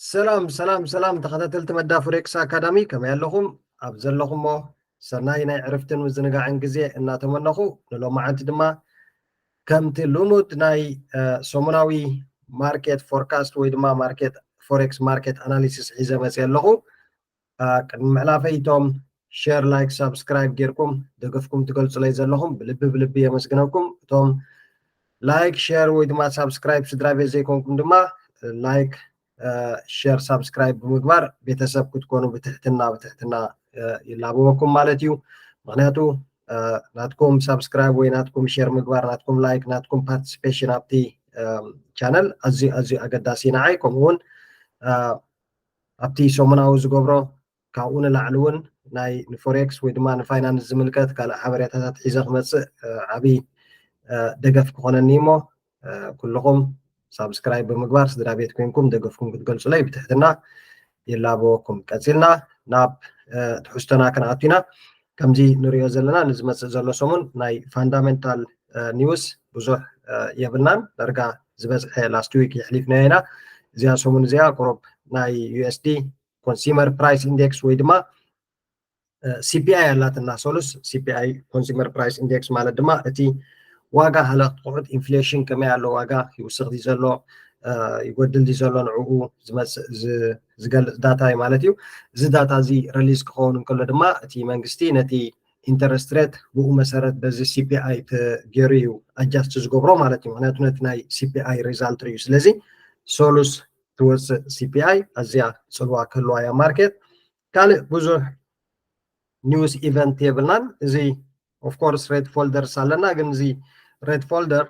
ሰላም ሰላም ሰላም፣ ተኸታተልቲ መዳ ፎሬክስ ኣካዳሚ፣ ከመይ ኣለኹም? ኣብ ዘለኹሞ ሰናይ ናይ ዕርፍትን ምዝንጋዕን ግዜ እናተመነኹ፣ ንሎማዓንቲ ድማ ከምቲ ልሙድ ናይ ሰሙናዊ ማርኬት ፎርካስት ወይ ድማ ማርኬት ፎሬክስ ማርኬት ኣናሊሲስ ሒዘ መፅየ ኣለኹ። ቅድሚ ምሕላፈይ እቶም ሸር፣ ላይክ፣ ሳብስክራይብ ጌርኩም ደገፍኩም ትገልፁለይ ዘለኹም ብልቢ ብልቢ የመስግነኩም። እቶም ላይክ፣ ሸር ወይ ድማ ሳብስክራይብ ስድራ ቤት ዘይኮንኩም ድማ ላይክ፣ ሸር፣ ሳብስክራይብ ብምግባር ቤተሰብ ክትኮኑ ብትሕትና ብትሕትና ይላበወኩም ማለት እዩ። ምክንያቱ ናትኩም ሳብስክራይብ ወይ ናትኩም ሸር ምግባር፣ ናትኩም ላይክ፣ ናትኩም ፓርቲሲፔሽን ኣብቲ ቻነል ኣዝዩ ኣዝዩ ኣገዳሲ ንዓይ። ከምኡ እውን ኣብቲ ሰሙናዊ ዝገብሮ ካብኡ ንላዕሊ እውን ናይ ንፎሬክስ ወይ ድማ ንፋይናንስ ዝምልከት ካልእ ሓበሬታታት ሒዘ ክመፅእ ዓብይ ደገፍ ክኾነኒ እሞ ኩልኹም ሳብስክራይብ ብምግባር ስድራ ቤት ኮይንኩም ደገፍኩም ክትገልፁለይ ብትሕትና ይላበወኩም። ቀፂልና ናብ ትሕዝቶና ክንኣቱ ኢና። ከምዚ ንሪኦ ዘለና ንዝመፅእ ዘሎ ሰሙን ናይ ፋንዳሜንታል ኒውስ ብዙሕ የብልናን። ዳርጋ ዝበዝሐ ላስት ዊክ የሕሊፍናዮ ኢና። እዚኣ ሰሙን እዚኣ ቁሩብ ናይ ዩኤስዲ ኮንሱመር ፕራይስ ኢንዴክስ ወይ ድማ ሲፒኣይ ኣላትና። ሰሉስ ሲፒኣይ ኮንሱመር ፕራይስ ኢንዴክስ ማለት ድማ እቲ ዋጋ ሃለኽቲ ኣቑሑት ኢንፍሌሽን ከመይ ኣሎ፣ ዋጋ ይውስኽ ድዩ ዘሎ፣ ይጎድል ድዩ ዘሎ፣ ንዕኡ ዝመፅእ ዝገልፅ ዳታ እዩ ማለት እዩ። እዚ ዳታ እዚ ሪሊዝ ክኸውን እንከሎ ድማ እቲ መንግስቲ ነቲ ኢንተረስት ሬት ብኡ መሰረት በዚ ሲፒኣይ ገይሩ እዩ ኣጃስት ዝገብሮ ማለት እዩ። ምክንያቱ ነቲ ናይ ሲፒኣይ ሪዛልት ርዩ። ስለዚ ሰሉስ ትወፅእ ሲፒኣይ ኣዝያ ፅልዋ ክህልዋ እያ ማርኬት። ካልእ ብዙሕ ኒውስ ኢቨንት የብልናን። እዚ ኦፍኮርስ ሬድ ፎልደርስ ኣለና፣ ግን እዚ ሬድ ፎልደር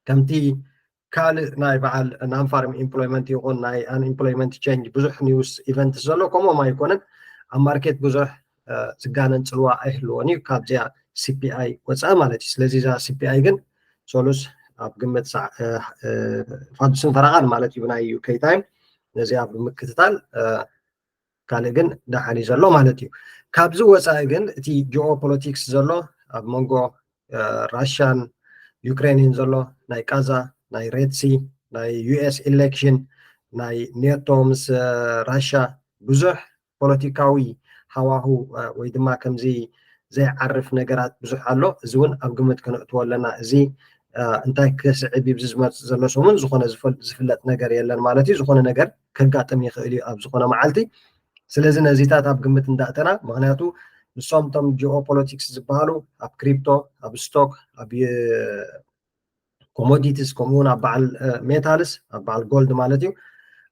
ከምቲ ካልእ ናይ በዓል ናን ፋርም ኢምፕሎይመንት ይኹን ናይ ኣንኢምፕሎይመንት ቼንጅ ብዙሕ ኒውስ ኢቨንት ዘሎ ከምኦም ኣይኮነን። ኣብ ማርኬት ብዙሕ ዝጋነን ፅልዋ ኣይህልዎን እዩ ካብዚኣ ሲፒኣይ ወፃኢ ማለት እዩ። ስለዚ እዛ ሲፒኣይ ግን ሰሉስ ኣብ ግምት ፋዱስን ፈረቓን ማለት እዩ ብናይ ዩኬ ታይም ነዚኣ ብምክትታል ካልእ ግን ደሓን እዩ ዘሎ ማለት እዩ። ካብዚ ወፃኢ ግን እቲ ጂኦፖለቲክስ ዘሎ ኣብ መንጎ ራሽያን ዩክሬንን ዘሎ ናይ ቃዛ፣ ናይ ሬድሲ፣ ናይ ዩኤስ ኢሌክሽን፣ ናይ ኔቶ ምስ ራሽያ ብዙሕ ፖለቲካዊ ሃዋሁ ወይ ድማ ከምዚ ዘይዓርፍ ነገራት ብዙሕ ኣሎ። እዚ እውን ኣብ ግምት ከነእትዎ ኣለና። እዚ እንታይ ክስዕብ እዩ ዝመፅእ ዘሎ ሰሙን ዝኾነ ዝፍለጥ ነገር የለን ማለት እዩ። ዝኾነ ነገር ከጋጥም ይኽእል እዩ ኣብ ዝኾነ መዓልቲ። ስለዚ ነዚታት ኣብ ግምት እንዳእተና፣ ምክንያቱ ንሶም እቶም ጂኦፖለቲክስ ዝበሃሉ ኣብ ክሪፕቶ፣ ኣብ ስቶክ፣ ኣብ ኮሞዲቲስ፣ ከምኡ እውን ኣብ በዓል ሜታልስ፣ ኣብ በዓል ጎልድ ማለት እዩ፣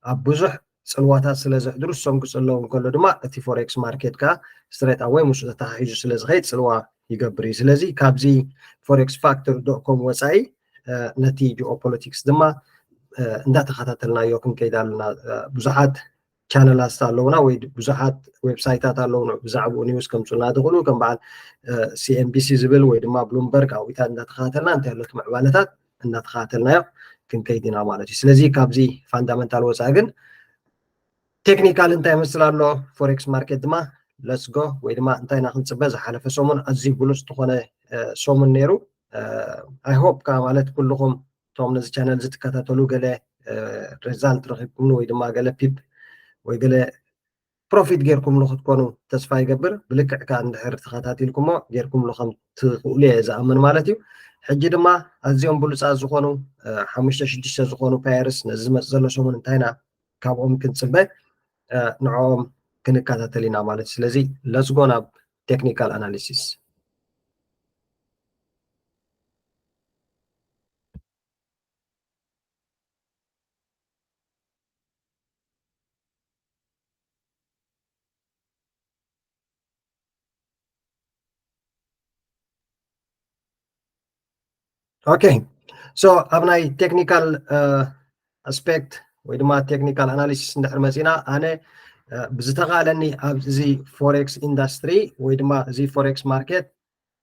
ኣብ ብዙሕ ፅልዋታት ስለ ዘሕድሩ፣ እሶም ክፅለዉ እንከሎ ድማ እቲ ፎሬክስ ማርኬት ከዓ ስትሬት ኣወይ ምስኡ ተተሓሒዙ ስለ ዝኸይድ ፅልዋ ይገብር እዩ። ስለዚ ካብዚ ፎሬክስ ፋክተር ዶት ኮም ወፃኢ ነቲ ጂኦፖለቲክስ ድማ እንዳተኸታተልናዮ ክንከይድ ኣለና። ብዙሓት ቻነላት ኣለውና ወይ ብዙሓት ዌብሳይታት ኣለውና ብዛዕባኡ ኒውስ ከምፁና ዝኽእሉ ከም በዓል ሲኤንቢሲ ዝብል ወይ ድማ ብሉምበርግ ኣብኡታት እንዳተኸታተልና እንታይ ኣሎ እቲ ምዕባለታት እንዳተኸታተልናዮ ክንከይድ ኢና ማለት እዩ። ስለዚ ካብዚ ፋንዳመንታል ወፃኢ ግን ቴክኒካል እንታይ ይመስል ኣሎ ፎሬክስ ማርኬት ድማ ለትስ ጎ ወይ ድማ እንታይ ኢና ክንፅበ። ዝሓለፈ ሰሙን ኣዝዩ ብሉፅ ዝኾነ ሰሙን ነይሩ። ኣይ ሆፕ ከዓ ማለት ኩልኹም እቶም ነዚ ቻነል ዝትከታተሉ ገለ ሪዛልት ረኪብኩምሉ ወይ ድማ ገለ ፒፕ ወይ ገለ ፕሮፊት ጌርኩምሉ ክትኮኑ ተስፋ ይገብር። ብልክዕ ከዓ እንድሕር ተኸታቲልኩሞ ጌርኩምሉ ከም ትኽእሉ እየ ዝኣምን ማለት እዩ። ሕጂ ድማ ኣዝዮም ብሉፃት ዝኾኑ ሓሙሽተ ሽዱሽተ ዝኾኑ ፓየርስ ነዚ ዝመፅእ ዘሎ ሰሙን እንታይ ኢና ካብኦም ክንፅበ ንዕኦም ክንከታተል ኢና ማለት እዩ። ስለዚ ለትስ ጎ ናብ ቴክኒካል ኣናሊሲስ። ኦኬ፣ ሶ ኣብ ናይ ቴክኒካል ኣስፔክት ወይ ድማ ቴክኒካል ኣናሊሲስ እንድሕር መፂና፣ ኣነ ብዝተኻእለኒ ኣብ እዚ ፎሬክስ ኢንዳስትሪ ወይ ድማ እዚ ፎሬክስ ማርኬት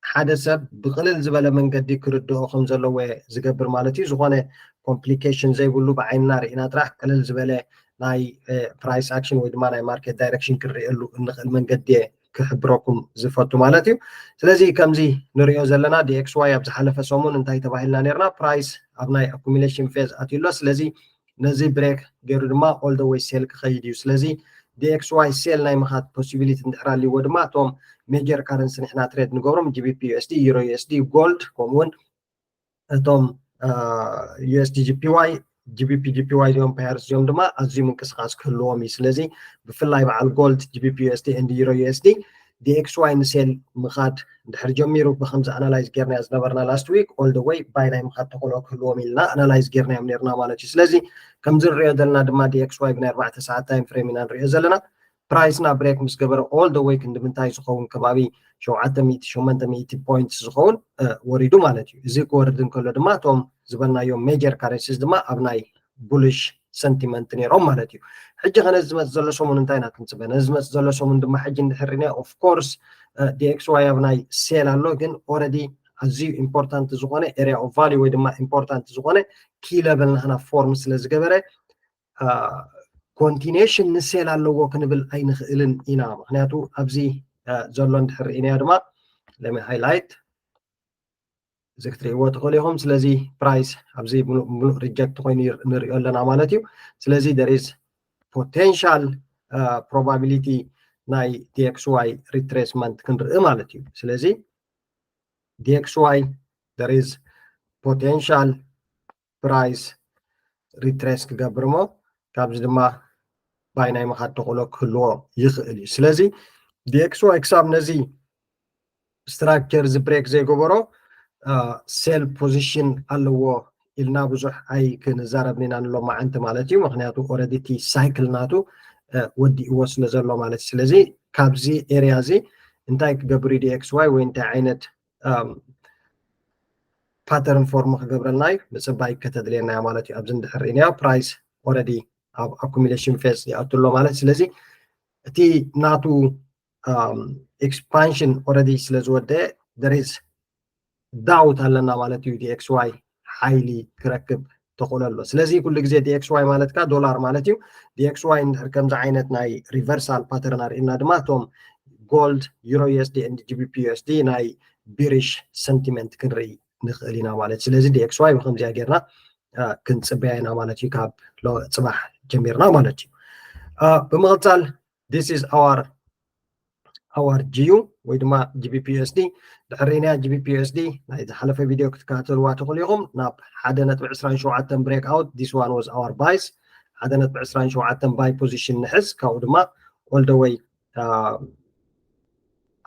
ሓደ ሰብ ብቅልል ዝበለ መንገዲ ክርድኦ ከም ዘለዎ ዝገብር ማለት እዩ። ዝኾነ ኮምፕሊኬሽን ዘይብሉ ብዓይንና ርኢና ጥራሕ ቅልል ዝበለ ናይ ፕራይስ ኣክሽን ወይ ድማ ናይ ማርኬት ዳይሬክሽን ክንርእየሉ እንኽእል መንገዲ እየ ክሕብረኩም ዝፈቱ ማለት እዩ። ስለዚ ከምዚ ንሪኦ ዘለና ዲኤክስዋይ ኣብ ዝሓለፈ ሰሙን እንታይ ተባሂልና ነርና? ፕራይስ ኣብ ናይ ኣኩሚሌሽን ፌዝ ኣትዩ ኣሎ። ስለዚ ነዚ break ገይሩ ድማ all the way sell ክኸይድ እዩ። ስለዚ D X Y sell ናይ ምኻድ possibility እንድሕር ኣልይዎ ድማ እቶም major currency ንሕና trade ንገብሮም G B P U S D፣ Euro U S D፣ gold ከምኡ እውን እቶም U S D G P Y፣ G B P G P Y እዚኦም pairs እዚኦም ድማ ኣዝዩ ምንቅስቃስ ክህልዎም እዩ። ስለዚ ብፍላይ በዓል gold፣ G B P U S D and Euro U S D D X Y ን sell ምኻድ እንድሕር ጀሚሩ ብከምዚ analyze ጌርናዮ ዝነበርና last week all the way buy ናይ ምኻድ ተኽእሎ ክህልዎም ኢልና analyze ጌርናዮም ነርና ማለት እዩ። ስለዚ ከምዚ ንሪኦ ዘለና ድማ D X Y ብናይ ኣርባዕተ ሰዓት time frame ኢና ንሪኦ ዘለና። Price ና break ምስ ገበረ all the way ክንዲ ምንታይ ዝኸውን ከባቢ ሸውዓተ ሚእቲ ሸሞንተ ሚእቲ point ዝኸውን ወሪዱ ማለት እዩ። እዚ ክወርድ እንከሎ ድማ እቶም ዝበልናዮም major currencies ድማ ኣብ ናይ bullish sentiment ነይሮም ማለት እዩ። ሕጂ ከ ነዚ ዝመፅእ ዘሎ ሰሙን እንታይ ኢና ክንፅበ? ነዚ ዝመፅእ ዘሎ ሰሙን ድማ ሕጂ እንድሕር ርኢናዮ of course D X Y ኣብ ናይ sell ኣሎ፣ ግን already ኣዝዩ important ዝኾነ area of value ወይ ድማ important ዝኾነ key level ናህና form ስለ ዝገበረ continuation ን sell ኣለዎ ክንብል ኣይንኽእልን ኢና። ምክንያቱ ኣብዚ ዘሎ እንድሕር ርኢናዮ ድማ let me highlight እዚ ክትርእይዎ ትኽእሉ ኢኹም። ስለዚ price ኣብዚ ምሉእ reject ኮይኑ ንሪኦ ኣለና ማለት እዩ። ስለዚ there is potential probability ናይ D X Y retracement ክንርኢ ማለት እዩ። ስለዚ D X Y there is potential price retrace ክገብር እሞ ካብዚ ድማ buy ናይ ምኻድ ተኽእሎ ክህልዎ ይኽእል እዩ። ስለዚ D X Y ክሳብ ነዚ structure እዚ break ዘይገበሮ sell position ኣለዎ ኢልና ብዙሕ ኣይክንዛረብን ኢና ንሎማዓንቲ ማለት እዩ። ምክንያቱ already እቲ cycle ናቱ ወዲእዎ ስለ ዘሎ ማለት እዩ። ስለዚ ካብዚ area እዚ እንታይ ክገብር እዩ D X Y ወይ እንታይ ዓይነት pattern form ክገብረልና እዩ ምፅባይ ከተድልየና እያ ማለት እዩ። ኣብዚ እንድሕር ርኢናዮ price already ኣብ accumulation phase ይኣቱ ኣሎ ማለት። ስለዚ እቲ ናቱ expansion already ስለ ዝወደአ there is doubt ኣለና ማለት እዩ። D X Y ሓይሊ ክረክብ ተኽእሎ ኣሎ። ስለዚ ኩሉ ግዜ D X Y ማለት ከዓ ዶላር ማለት እዩ። D X Y እንድሕር ከምዚ ዓይነት ናይ reversal pattern ኣርእና ድማ እቶም gold፣ Euro U S D and G B P U S D ናይ bearish sentiment ክንርኢ ንኽእል ኢና ማለት። ስለዚ D X Y ብከምዚኣ ጌርና ክንፅበያ ኢና ማለት እዩ፣ ካብ ጽባሕ ጀሚርና ማለት እዩ። ብምቕፃል this is our our G U ወይ ድማ G B P U S D። ድሕር ርኢናያ G B P U S D ናይ ዝሓለፈ ቪድዮ ክትከታተልዋ ትኽእሉ ኢኹም። ናብ ሓደ ነጥቢ ዕስራን ሸውዓተን break out፣ this one was our buys። ሓደ ነጥቢ ዕስራን ሸውዓተን buy position ንሕዝ፣ ካብኡ ድማ all the way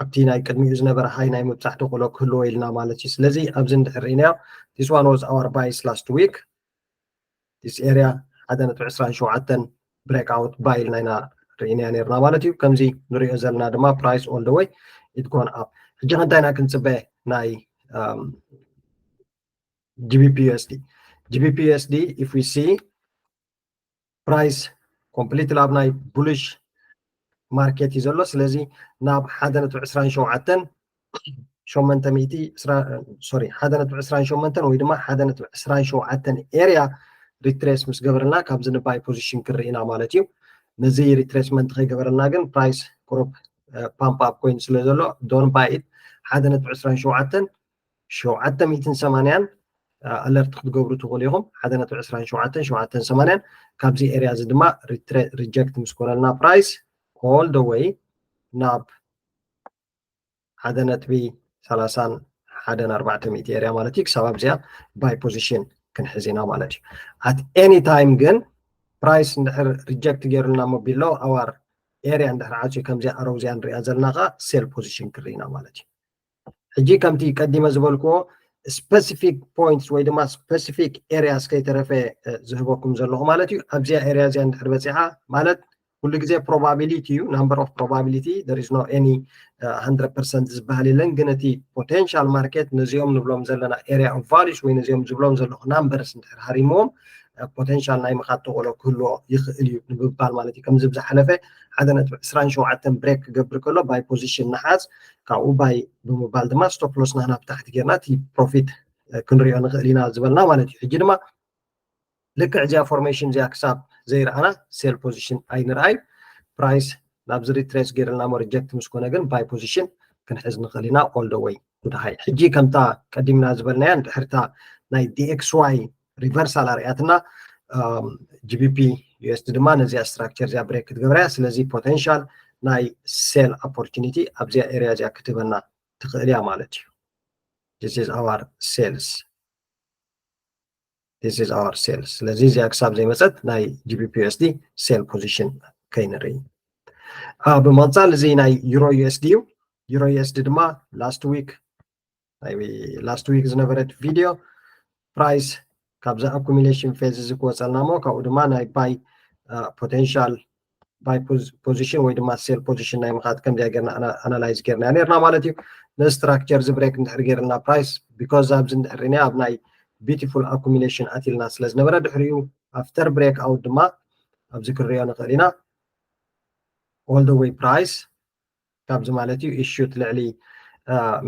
ኣብቲ ናይ ቅድሚኡ ዝነበረ high ናይ ምብፃሕ ተኽእሎ ክህልዎ ኢልና ማለት እዩ። ስለዚ ኣብዚ እንድሕር ርኢናዮ this one was our buys last week። This area ሓደ ነጥቢ ዕስራን ሸውዓተን break out buy ኢልና ኢና ርኢናዮ ነርና ማለት እዩ። ከምዚ ንሪኦ ዘለና ድማ price all the way it gone up። ሕጂ ከ እንታይ ኢና ክንፅበ ናይ G B P U S D? G B P U S D if we see price completely ኣብ ናይ bullish market እዩ ዘሎ። ስለዚ ናብ ሓደ ነጥቢ ዕስራን ሸውዓተን ሸሞንተ ሚእቲ፣ sorry፣ ሓደ ነጥቢ ዕስራን ሸሞንተን ወይ ድማ ሓደ ነጥቢ ዕስራን ሸውዓተን area retrace ምስ ገበረልና ካብዚ ን buy position ክንርኢ ኢና ማለት እዩ። ነዚ retracement ከይገበረልና ግን price ቁሩብ pump up ኮይኑ ስለ ዘሎ don't buy it። ሓደ ነጥቢ ዕስራን ሸውዓተን ሸውዓተ ሚእትን ሰማንያን alert ክትገብሩ ትኽእሉ ኢኹም። ሓደ ነጥቢ ዕስራን ሸውዓተን ሸውዓተን ሰማንያን ካብዚ area እዚ ድማ reject ምስ ኮነልና price all the way ናብ ሓደ ነጥቢ ሰላሳን ሓደን ኣርባዕተ ሚእቲ area ማለት እዩ። ክሳብ ኣብዚኣ buy position ክንሕዝ ኢና ማለት እዩ። At any time ግን price እንድሕር reject ገይሩልና እሞ below our area እንድሕር ዓፅዩ ከምዚኣ ኣረው እዚኣ ንሪኣ ዘለና ከዓ sell position ክርኢ ኢና ማለት እዩ። ሕጂ ከምቲ ቀዲመ ዝበልክዎ specific points ወይ ድማ specific areas ከይተረፈ ዝህበኩም ዘለኹ ማለት እዩ። ኣብዚኣ area እዚኣ እንድሕር በፂሓ ማለት ኩሉ ግዜ probability እዩ፣ number of probability, there is no any hundred percent ዝበሃል የለን። ግን እቲ potential market ነዚኦም ንብሎም ዘለና area of values ወይ ነዚኦም ዝብሎም ዘለኹ numbers እንድሕር ሃሪምዎም potential ናይ ምኻድ ተኽእሎ ክህልዎ ይኽእል እዩ ንምባል ማለት እዩ። ከምዚ ብዝሓለፈ ሓደ ነጥቢ ዕስራን ሸውዓተን break ክገብር ከሎ buy position ንሓዝ፣ ካብኡ buy ብምባል ድማ stop loss ናህና ብታሕቲ ጌርና እቲ profit ክንሪኦ ንኽእል ኢና ዝበልና ማለት እዩ። ሕጂ ድማ ልክዕ እዚኣ formation እዚኣ ክሳብ ዘይረኣና sell position ኣይንርኣይ። Price ናብዚ retrace ገይርልና እሞ reject ምስ ኮነ ግን buy position ክንሕዝ ንኽእል ኢና all the way to the high። ሕጂ ከምታ ቀዲምና ዝበልናያ እንድሕርታ ናይ D X Y reversal ኣርእያትና GBP USD ድማ ነዚኣ structure እዚኣ break ክትገብራ እያ። ስለዚ potential ናይ sell opportunity ኣብዚኣ area እዚኣ ክትህበና ትኽእል እያ ማለት እዩ። This is our sales. This is our sales። ስለዚ እዚኣ ክሳብ ዘይመፀት ናይ GBP USD sell position ከይንርኢ። ብመቕፃል እዚ ናይ Euro USD እዩ። Euro USD ድማ last week ናይ last week ዝነበረት video price ካብዛ accumulation phase እዚ ክወፀልና እሞ ካብኡ ድማ ናይ buy potential buy position ወይ ድማ sell position ናይ ምኻድ ከምዚኣ ጌርና analyze ጌርና ኔርና ማለት እዩ። ነዚ structure እዚ break እንድሕር ጌርና price because ኣብዚ እንድሕር ሪና ኣብ ናይ beautiful accumulation ኣትልና ስለ ዝነበረ ድሕሪኡ after break out ድማ ኣብዚ ክንሪኦ ንኽእል ኢና። All the way price ካብዚ ማለት እዩ issued ልዕሊ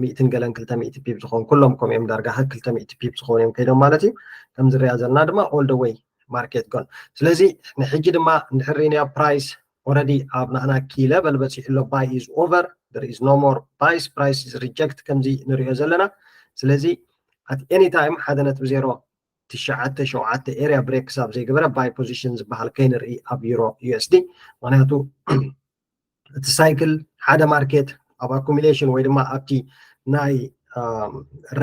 ሚእትን ገለን ክልተ ሚእቲ pip ዝኸውን ኩሎም ከምኡ እዮም ዳርጋ ክልተ ሚእቲ pip ዝኸውን እዮም ከይዶም ማለት እዩ። ከምዚ ሪኣ ዘለና ድማ all the way market gone። ስለዚ ንሕጂ ድማ እንድሕር ሪእናዮ price already ኣብ ናህና key level በፂሑ ኣሎ። Buy is over, there is no more buys, price is reject ከምዚ ንሪኦ ዘለና። ስለዚ at any time ሓደ ነጥቢ ዜሮ ትሽዓተ ሸውዓተ area break ክሳብ ዘይገበረ buy position ዝበሃል ከይንርኢ ኣብ Euro USD። ምክንያቱ እቲ cycle ሓደ market ኣብ accumulation ወይ ድማ ኣብቲ ናይ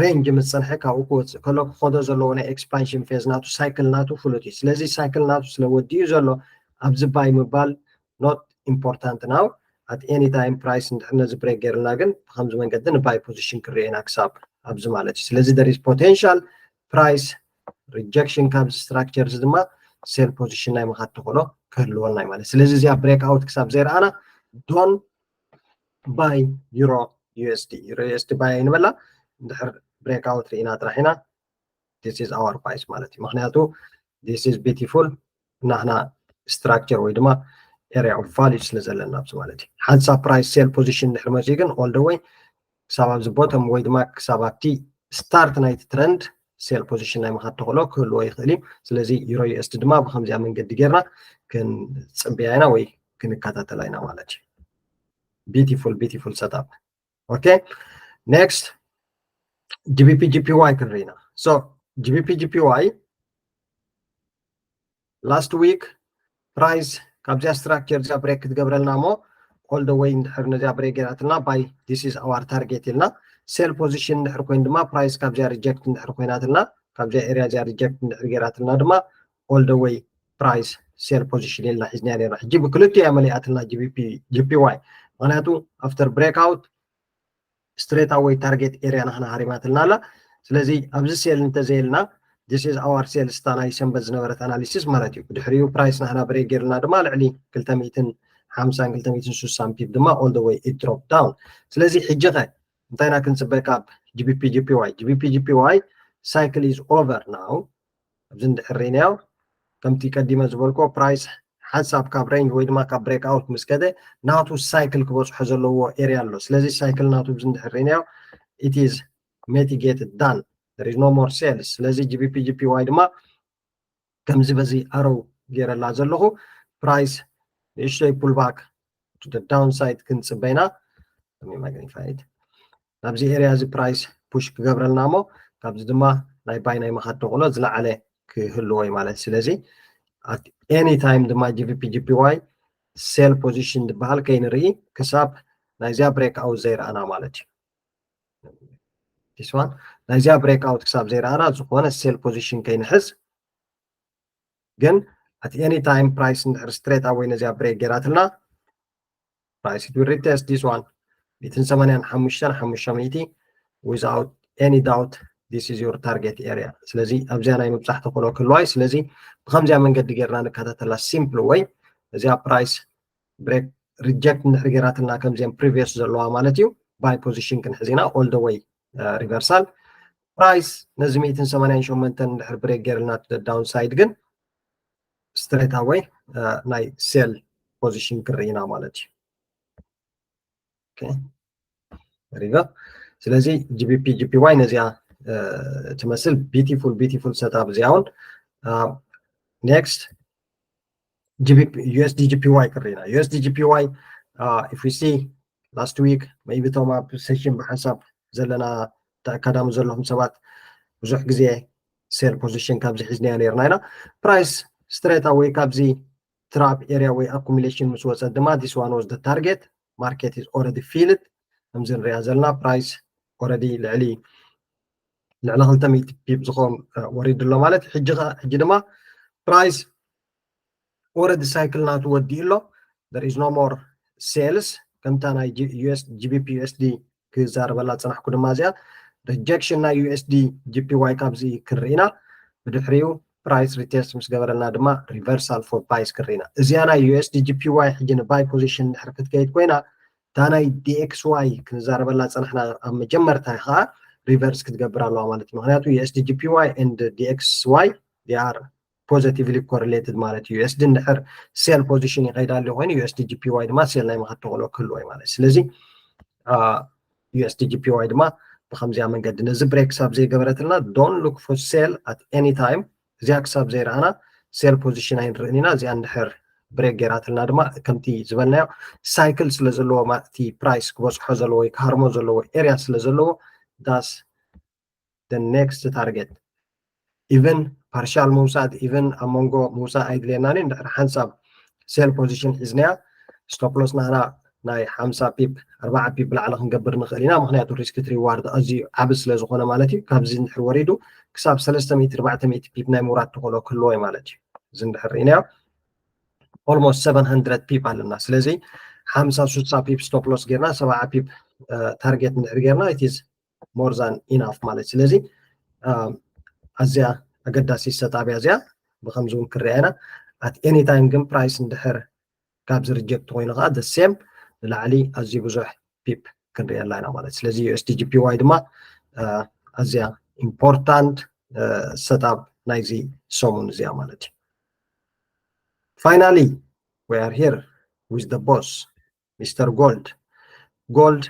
range ምስ ፀንሐ ካብኡ ክወፅእ ከሎ ክኸዶ ዘለዎ ናይ expansion phase ናቱ cycle ናቱ ፍሉጥ እዩ። ስለዚ cycle ናቱ ስለ ወዲኡ ዘሎ ኣብዚ buy ምባል not important now። At any time price እንድሕር ነዚ break ገይርልና ግን ብከምዚ መንገዲ ን buy position ክንሪኦ ኢና ክሳብ ኣብዚ ማለት እዩ። ስለዚ there is potential price rejection ካብዚ structure እዚ ድማ sell position ናይ ምኻድ ተኽእሎ ክህልወና እዩ ማለት። ስለዚ እዚኣ break out ክሳብ ዘይረኣና don't buy Euro USD። Euro USD buy ኣይንበላ። እንድሕር break out ርኢና ጥራሕ ኢና this is our buys ማለት እዩ። ምክንያቱ this is beautiful ናህና structure ወይ ድማ area of value ስለ ዘለና ኣብዚ ማለት እዩ። ሓንሳብ price sell position እንድሕር መፅኡ ግን all the way ክሳብ ኣብዚ bottom ወይ ድማ ክሳብ ኣብቲ start ናይቲ trend sell position ናይ ምኻድ ተኽእሎ ክህልዎ ይኽእል እዩ። ስለዚ Euro USD ድማ ብከምዚኣ መንገዲ ጌርና ክንፅበያ ኢና ወይ ክንከታተላ ኢና ማለት እዩ። Beautiful beautiful setup። Okay, next GBP JPY ክንርኢ ኢና። So GBP JPY last week price ካብዚኣ structure እዚኣ break ክትገብረልና እሞ all the way እንድሕር ነዚኣ break ገይራትና buy this is our target ኢልና sell position እንድሕር ኮይኑ ድማ price ካብዚኣ reject እንድሕር ኮይናትና ካብዚኣ area እዚኣ reject እንድሕር ገይራትና ድማ all the way price sell position ኢልና ሒዝና ነርና። ሕጂ ብክልቲኡ እያ መሊኣትና GBP JPY ምክንያቱ after break out straight away target area ናህና ሃሪማትልና ኣላ። ስለዚ ኣብዚ sell እንተዘይልና this is our sell እታ ናይ ሰንበት ዝነበረት analysis ማለት እዩ። ብድሕሪኡ price ናህና break ገይርና ድማ ልዕሊ ክልተ ሚእትን ሓምሳን ክልተ ሚእትን ስሳን pip ድማ all the way it drop down። ስለዚ ሕጂ ኸ እንታይ ኢና ክንፅበ ካብ GBP JPY? GBP JPY cycle is over now። ኣብዚ እንድሕር ርኢናዮ ከምቲ ቀዲመ ዝበልክዎ price ሓንሳብ ካብ range ወይ ድማ ካብ break out ምስ ከደ ናቱ cycle ክበፅሖ ዘለዎ area ኣሎ። ስለዚ cycle ናቱ ኣብዚ እንድሕር ርኢናዮ it is mitigated done, there is no more sales። ስለዚ GBP JPY ድማ ከምዚ በዚ ኣረው ገይረላ ዘለኹ price ንእሽተይ pull back to the downside ክንፅበ ኢና። Let me magnify it። ናብዚ area እዚ price push ክገብረልና እሞ ካብዚ ድማ ናይ buy ናይ ምኻድ ተኽእሎ ዝለዓለ ክህልዎ እዩ ማለት። ስለዚ at any time ድማ GBP JPY sell position ዝበሃል ከይንርኢ ክሳብ ናይዚኣ break out ዘይረኣና ማለት እዩ። This one ናይዚኣ break out ክሳብ ዘይረኣና ዝኾነ sell position ከይንሕዝ ግን at any time price እንድሕር straight away ነዚኣ break ገይራትልና price it will retest this one ሚእትን ሰማንያን ሓሙሽተን ሓሙሽተ ሚእቲ without any doubt this is your target area። ስለዚ ኣብዚኣ ናይ ምብፃሕ ተኽእሎ ክህልዋ እዩ። ስለዚ ብከምዚኣ መንገዲ ጌርና ንከታተላ simple way እዚኣ price break reject እንድሕር ገይራትና ከምዚአን previous ዘለዋ ማለት እዩ buy position ክንሕዝ ኢና all the way reversal price ነዚ ሚእትን ሰማንያን ሸሞንተን እንድሕር break ገይርልና to the downside ግን straight away ናይ sell position ክርኢ ኢና ማለት እዩ። Okay, there you go። ስለዚ GBP JPY ነዚኣ ትመስል beautiful beautiful setup እዚኣ እውን next GBP USD JPY ክርኢ ኢና። USD JPY if we see last week maybe እቶም ኣብ session ብሓንሳብ ዘለና ተኣካዳሚ ዘለኹም ሰባት ብዙሕ ግዜ sell position ካብዚ ሒዝናዮ ነርና ኢና። Price straight away ካብዚ trap area ወይ accumulation ምስ ወፀ ድማ this one was the target, market is already filled። ከምዚ ንሪኣ ዘለና price already ልዕሊ ልዕሊ ክልተ ሚእቲ pip ዝኸውን ወሪዱ ኣሎ ማለት እዩ። ሕጂ ድማ price already cycle ናቱ ወዲኡ ኣሎ። There is no more sales። ከምታ ናይ GBP USD ክዛረበላ ዝፀናሕኩ ድማ እዚኣ rejection ናይ USD JPY ካብዚ ክንርኢ ኢና። ብድሕሪኡ price retest ምስ ገበረልና ድማ reversal for buys ክንርኢ ኢና። እዚኣ ናይ USD JPY ሕጂ ን buy position ድሕር ክትከይድ ኮይና እታ ናይ DXY ክንዛረበላ ዝፀናሕና ኣብ መጀመርታ ከዓ reverse ክትገብር ኣለዋ ማለት እዩ። ምክንያቱ USD JPY and DXY they are positively correlated ማለት እዩ። USD እንድሕር sell position ይኸይድ ኣሎ ኮይኑ USD JPY ድማ sell ናይ ምኻድ ተኽእሎ ክህልዎ እዩ ማለት እዩ። ስለዚ USD JPY ድማ ብከምዚኣ መንገዲ ነዚ break ክሳብ ዘይገበረትልና don't look for sell at any time። እዚኣ ክሳብ ዘይረኣና sell position ኣይንርእን ኢና። እዚኣ እንድሕር break ገይራትልና ድማ ከምቲ ዝበልናዮ cycle ስለ ዘለዎ እቲ price ክበፅሖ ዘለዎ ወይ ክሃርሞ ዘለዎ area ስለ ዘለዎ that's the next target። Even partial ምውሳድ even ኣብ መንጎ ምውሳድ ኣይድልየናን እዩ። እንድሕር ሓንሳብ sell position ሒዝናያ stop loss ናህና ናይ ሓምሳ pip ኣርባዓ pip ብላዕሊ ክንገብር ንኽእል ኢና። ምክንያቱ risk to reward ኣዝዩ ዓቢ ስለ ዝኾነ ማለት እዩ። ካብዚ እንድሕር ወሪዱ ክሳብ ሰለስተ ሚእቲ ኣርባዕተ ሚእቲ pip ናይ ምውራድ ተኽእሎ ክህልዎ እዩ ማለት እዩ። እዚ እንድሕር ርኢናዮ almost seven hundred pip ኣለና። ስለዚ ሓምሳ ስሳ pip stop loss ጌርና ሰብዓ pip target እንድሕር ጌርና it is more than enough ማለት። ስለዚ ኣዝያ ኣገዳሲ setup እያ እዚኣ። ብከምዚ እውን ክረኣየና at any time ግን price እንድሕር ካብዚ reject ኮይኑ ከዓ the same ንላዕሊ ኣዝዩ ብዙሕ pip ክንሪኣላ ኢና ማለት። ስለዚ USD JPY ድማ ኣዝያ important setup ናይዚ ሰሙን እዚኣ ማለት እዩ። Finally we are here with the boss Mister Gold. Gold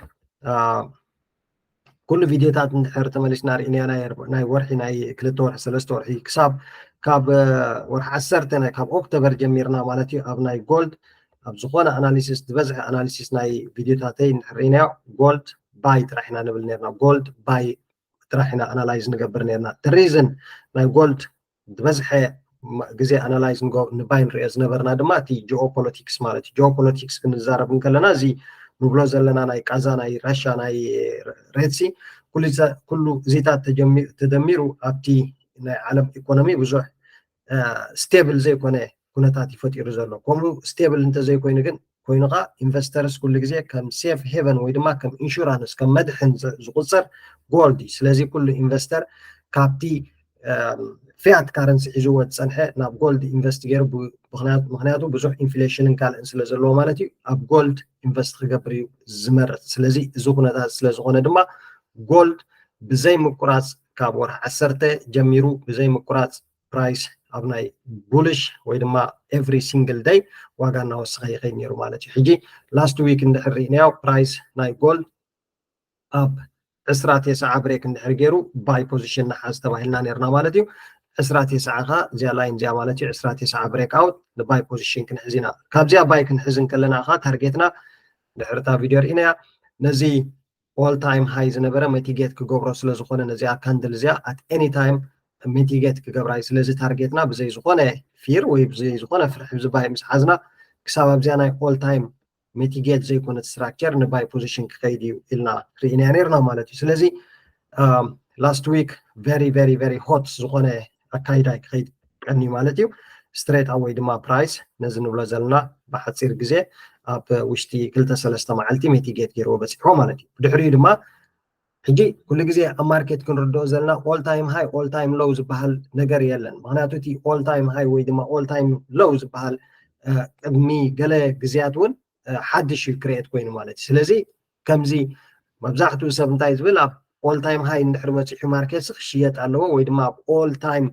ኩሉ ቪድዮታት እንድሕር ተመሊስና ርኢናዮ ናይ ወርሒ ናይ ክልተ ወርሒ ሰለስተ ወርሒ ክሳብ ካብ ወርሒ ዓሰርተ ናይ ካብ ኦክቶበር ጀሚርና ማለት እዩ ኣብ ናይ gold ኣብ ዝኾነ analysis ዝበዝሐ analysis ናይ ቪድዮታተይ እንድሕር ርኢናዮ gold buy ጥራሕ ኢና ንብል ነርና። Gold buy ጥራሕ ኢና analyze ንገብር ነርና። The reason ናይ gold ዝበዝሐ ግዜ analyze ንባይ ንሪኦ ዝነበርና ድማ እቲ geopolitics ማለት እዩ። Geopolitics ክንዛረብ እንከለና እዚ ንብሎ ዘለና ናይ ቃዛ ናይ ራሻ ናይ ሬድሲ ኩሉ እዚታት ተደሚሩ ኣብቲ ናይ ዓለም ኢኮኖሚ ብዙሕ stable ዘይኮነ ኩነታት እዩ ፈጢሩ ዘሎ። ከምኡ stable እንተዘይኮይኑ ግን ኮይኑ ከዓ investors ኩሉ ግዜ ከም safe haven ወይ ድማ ከም insurance ከም መድሕን ዝቁፀር gold እዩ። ስለዚ ኩሉ investor ካብቲ fiat currency ሒዝዎ ዝፀንሐ ናብ gold invest ገይሩ ምክንያቱ ብዙሕ inflation ን ካልእን ስለ ዘለዎ ማለት እዩ ኣብ gold invest ክገብር እዩ ዝመርፅ። ስለዚ እዚ ኩነታት ስለዝኮነ ድማ gold ብዘይ ምቁራፅ ካብ ወርሒ ዓሰርተ ጀሚሩ ብዘይ ምቁራፅ price ኣብ ናይ bullish ወይ ድማ every single day ዋጋ እናወሰኸ ይኸይድ ነይሩ ማለት እዩ። ሕጂ last week እንድሕር ርኢናዮ price ናይ gold ኣብ ዕስራ ተስዓ break እንድሕር ገይሩ buy position ንሓዝ ተባሂልና ነርና ማለት እዩ። ዕስራ ተስዓ ከ እዚኣ line እዚኣ ማለት እዩ ዕስራ ተስዓ break out ን buy position ክንሕዝ ኢና። ካብዚኣ buy ክንሕዝ እንከለና ከ target ና ድሕርታ ቪድዮ ርኢናያ ነዚ all time high ዝነበረ mitigate ክገብሮ ስለ ዝኾነ ነዚኣ candle እዚኣ at any time mitigate ክገብራ እዩ። ስለዚ target ና ብዘይ ዝኾነ fear ወይ ብዘይ ዝኾነ ፍርሒ ብዚ buy ምስ ሓዝና ክሳብ ኣብዚኣ ናይ all time mitigate ዘይኮነት structure ን buy position ክኸይድ እዩ ኢልና ርኢናያ ነርና ማለት እዩ። ስለዚ last week very very very hot ዝኾነ ኣካይዳ ክኸይድ ቀኒ ማለት እዩ። Straight away ድማ price ነዚ ንብሎ ዘለና ብሓፂር ግዜ ኣብ ውሽጢ ክልተ ሰለስተ መዓልቲ mitigate ገይርዎ በፂሕዎ ማለት እዩ። ብድሕሪኡ ድማ ሕጂ ኩሉ ግዜ ኣብ market ክንርድኦ ዘለና all time high all time low ዝበሃል ነገር የለን። ምክንያቱ እቲ all time high ወይ ድማ all time low ዝበሃል ቅድሚ ገለ ግዜያት እውን ሓድሽ እዩ create ኮይኑ ማለት እዩ። ስለዚ ከምዚ መብዛሕትኡ ሰብ እንታይ ዝብል ኣብ all time high እንድሕር በፂሑ market ክሽየጥ ኣለዎ ወይ ድማ ኣብ all time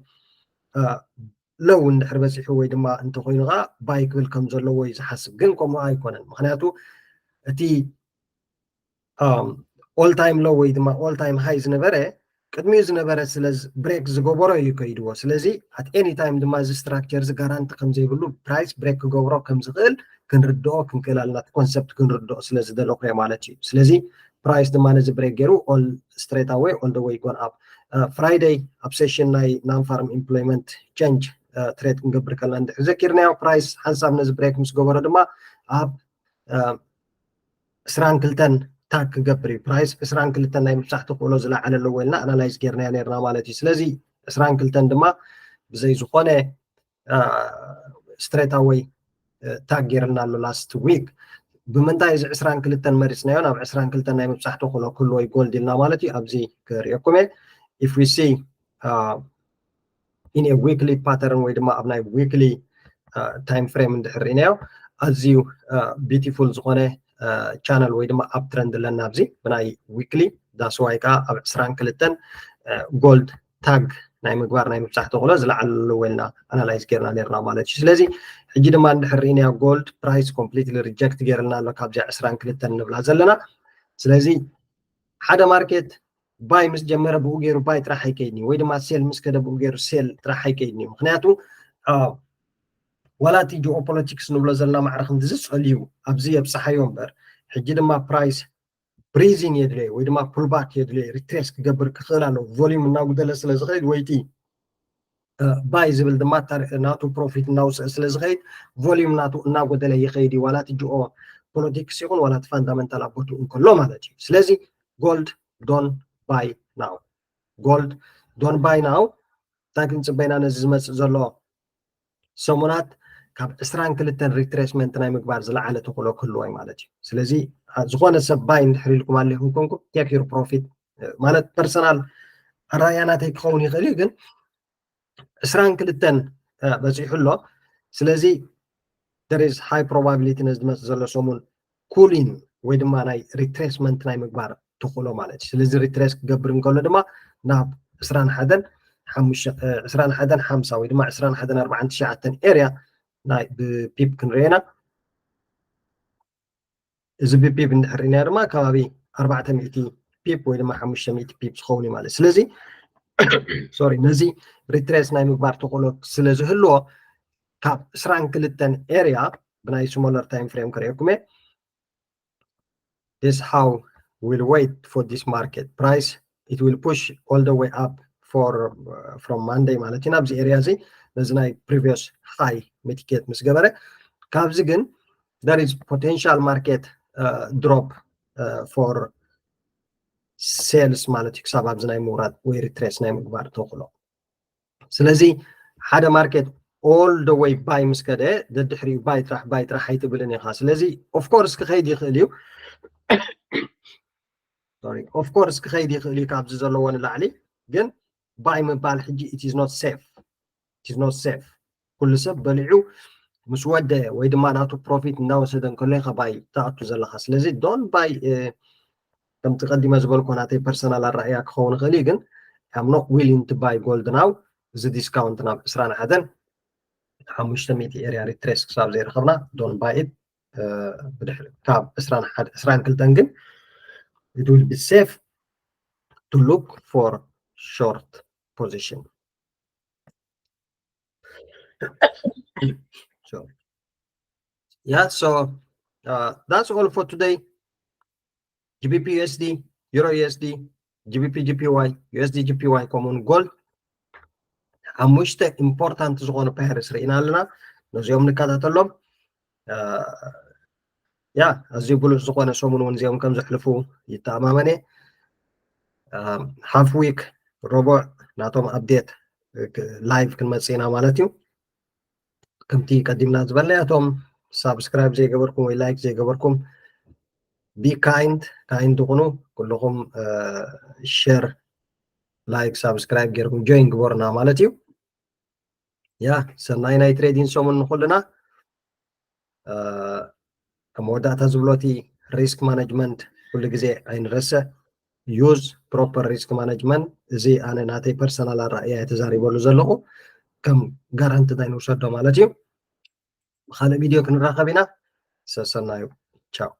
low እንድሕር በፂሑ ወይ ድማ እንተኮይኑ ከዓ buy ክብል ከም ዘለዎ እዩ ዝሓስብ። ግን ከምኡ ኣይኮነን። ምክንያቱ እቲ all time low ወይ ድማ all time high ዝነበረ ቅድሚኡ ዝነበረ ስለ break ዝገበሮ እዩ ከይድዎ። ስለዚ at any time ድማ እዚ structure እዚ guarantee ከም ዘይብሉ price break ክገብሮ ከም ዝኽእል ክንርድኦ ክንክእል ኣለና። እቲ concept ክንርድኦ ስለ ዝደለኹ እየ ማለት እዩ። ስለዚ price ድማ ነዚ break ገይሩ all straight away all the way gone up። Friday ኣብ session ናይ non farm employment change ትሬድ ክንገብር ከለና እንድሕር ዘኪርናዮ ፕራይስ ሓንሳብ ነዚ ብሬክ ምስ ገበሮ ድማ ኣብ ዕስራን ክልተን ታግ ክገብር እዩ። ፕራይስ ዕስራን ክልተን ናይ ምብፃሕ ተኽእሎ ዝለዓለ ኣለዎ ኢልና ኣናላይዝ ጌርናዮ ነርና ማለት እዩ። ስለዚ ዕስራን ክልተን ድማ ብዘይ ዝኾነ ስትሬት ኣወይ ታግ ጌርና ኣሎ ላስት ዊክ። ብምንታይ እዚ ዕስራን ክልተን መሪፅናዮ ናብ ዕስራን ክልተን ናይ ምብፃሕ ተኽእሎ ክህልዎ ይጎልድ ኢልና ማለት እዩ። ኣብዚ ክርእየኩም እየ። If we see in a weekly pattern ወይ ድማ ኣብ ናይ ዊክሊ ታይም ፍሬም እንድሕር ርኢናዮ ኣዝዩ ቢቲፉል ዝኾነ ቻነል ወይ ድማ ኣብ ትረንድ ኣለና ኣብዚ ብናይ ዊክሊ ዳስዋይ ከዓ ኣብ ዕስራን ክልተን ጎልድ ታግ ናይ ምግባር ናይ ምብፃሕ ተኽእሎ ዝለዓለ ኣለዎ ኢልና ኣናላይዝ ጌርና ነርና ማለት እዩ። ስለዚ ሕጂ ድማ እንድሕር ርኢናዮ ጎልድ ፕራይስ ኮምፕሊትሊ ሪጀክት ጌርልና ኣሎ ካብዚኣ ዕስራን ክልተን ንብላ ዘለና። ስለዚ ሓደ ማርኬት ባይ ምስ ጀመረ ብኡ ገይሩ ባይ ጥራሕ ኣይከይድን እዩ፣ ወይ ድማ ሴል ምስ ከደ ብኡ ገይሩ ሴል ጥራሕ ኣይከይድን እዩ። ምክንያቱ ዋላ እቲ ጂኦፖለቲክስ ንብሎ ዘለና ማዕረ ክንዲ ዝፀልዩ ኣብዚ የብፅሓዮ እምበር ሕጂ ድማ ፕራይስ ብሪዚን የድለየ ወይ ድማ ፑልባክ የድለየ ሪትሬስ ክገብር ክኽእል ኣለዎ። ቮሊዩም እናጉደለ ስለ ዝኸይድ ወይቲ ባይ ዝብል ድማ ናቱ ፕሮፊት እናውፅአ ስለ ዝኸይድ ቮሊዩም ናቱ እናጎደለ ይኸይድ እዩ። ዋላ እቲ ጂኦ ፖለቲክስ ይኹን ዋላ እቲ ፋንዳመንታል ኣብ ቦትኡ እንከሎ ማለት እዩ። ስለዚ ጎልድ ዶን ባይ ናው፣ ጎልድ ዶን ባይ ናው። እንታይ ክንፅበይና ነዚ ዝመፅእ ዘሎ ሰሙናት ካብ ዕስራን ክልተን ሪትሬስመንት ናይ ምግባር ዝለዓለ ተኽእሎ ክህልዎ እዩ ማለት እዩ። ስለዚ ዝኾነ ሰብ ባይ እንድሕር ኢልኩም ኣለኹም ኮንኩም ቴክ ዩር ፕሮፊት ማለት ፐርሰናል ኣራእያ ናተይ ክኸውን ይኽእል እዩ፣ ግን ዕስራን ክልተን በፂሑ ኣሎ። ስለዚ there is high probability ነዚ ዝመፅእ ዘሎ ሰሙን ኩሊን ወይ ድማ ናይ ሪትሬስመንት ናይ ምግባር ተኽእሎ ማለት እዩ። ስለዚ ሪትሬስ ክገብር እንከሎ ድማ ናብ ዕስራን ሓደን ሓሙሽተ ዕስራን ሓደን ሓምሳ ወይ ድማ ዕስራን ሓደን ኣርባዓን ትሽዓተን ኤርያ ናይ ብፒፕ ክንርእየና። እዚ ብፒፕ እንድሕር ርኢና ድማ ከባቢ ኣርባዕተ ሚእቲ ፒፕ ወይ ድማ ሓሙሽተ ሚእቲ ፒፕ ዝኸውን እዩ ማለት። ስለዚ ሶሪ ነዚ ሪትሬስ ናይ ምግባር ተኽእሎ ስለ ዝህልዎ ካብ ዕስራን ክልተን ኤርያ ብናይ ስሞለር ታይም ፍሬም ከርእየኩም እየ። This how we'll wait for this market price, it will push all the way up for from Monday ማለት እዩ ናብዚ ኤርያ እዚ ነዚ ናይ previous high mitigate ምስ ገበረ ካብዚ ግን there is potential market drop for sales ማለት እዩ ክሳብ ኣብዚ ናይ ምውራድ ወይ ሪትሬስ ናይ ምግባር ተኽእሎ። ስለዚ ሓደ ማርኬት all the way ባይ ምስ ከደ ደድሕሪኡ ባይ ጥራሕ ባይ ጥራሕ ኣይትብልን ኢኻ። ስለዚ of course ክኸይድ ይኽእል እዩ፣ of course ክኸይድ ይኽእል እዩ ካብዚ ዘለዎ ንላዕሊ፣ ግን ባይ ምባል ሕጂ it is not safe፣ it is not safe። ኩሉ ሰብ በሊዑ ምስ ወደ ወይ ድማ ናቱ ፕሮፊት እናወሰደ እንከሎ ኢኻ ባይ ትኣቱ ዘለኻ። ስለዚ don't buy ከምቲ ቀዲመ ዝበልኮ ናተይ ፐርሰናል ኣረኣያ ክኸውን ይኽእል እዩ፣ ግን I'm not willing to buy gold now። እዚ ዲስካውንት ናብ ዕስራን ሓደን ሓሙሽተ ሚእቲ ኤርያ ሪትሬስ ክሳብ ዘይረኸብና don't buy it። ብድሕሪ ካብ ዕስራን ክልተን ግን it will be safe to look for short position። So yeah, so uh, that's all for today. GBP USD, Euro USD, GBP JPY, USD JPY ከምኡውን ጎልድ ሓሙሽተ ኢምፖርታንት ዝኾኑ ፓይርስ ርኢና ኣለና። ነዚኦም ንከታተሎም። ያ ኣዝዩ ብሉፅ ዝኾነ ሰሙን እውን እዚኦም ከም ዘሕልፉ ይተኣማመን እየ። ሃፍ ዊክ ረቡዕ ናቶም ኣፕዴት ላይቭ ክንመፅእ ኢና ማለት እዩ። ከምቲ ቀዲምና ዝበልና እቶም ሳብስክራይብ ዘይገበርኩም ወይ ላይክ ዘይገበርኩም be kind፣ kind ኩኑ። ኩልኹም ሸር፣ ላይክ፣ ሳብስክራይብ ጌርኩም ጆይን ግበሩና ማለት እዩ። ያ ሰናይ ናይ ትሬዲንግ ሰሙን ንኩልና። ኣብ መወዳእታ ዝብሎ እቲ ሪስክ ማነጅመንት ኩሉ ግዜ ኣይንረስዕ። use proper risk management። እዚ ኣነ ናተይ ፐርሰናል ኣረኣእያ እየ ተዛሪበሉ ዘለኹ። ከም ጋራንትድ ኣይንውሰዶ ማለት እዩ። ብካልእ ቪድዮ ክንራኸብ ኢና። ሰሰናዩ። ቻው።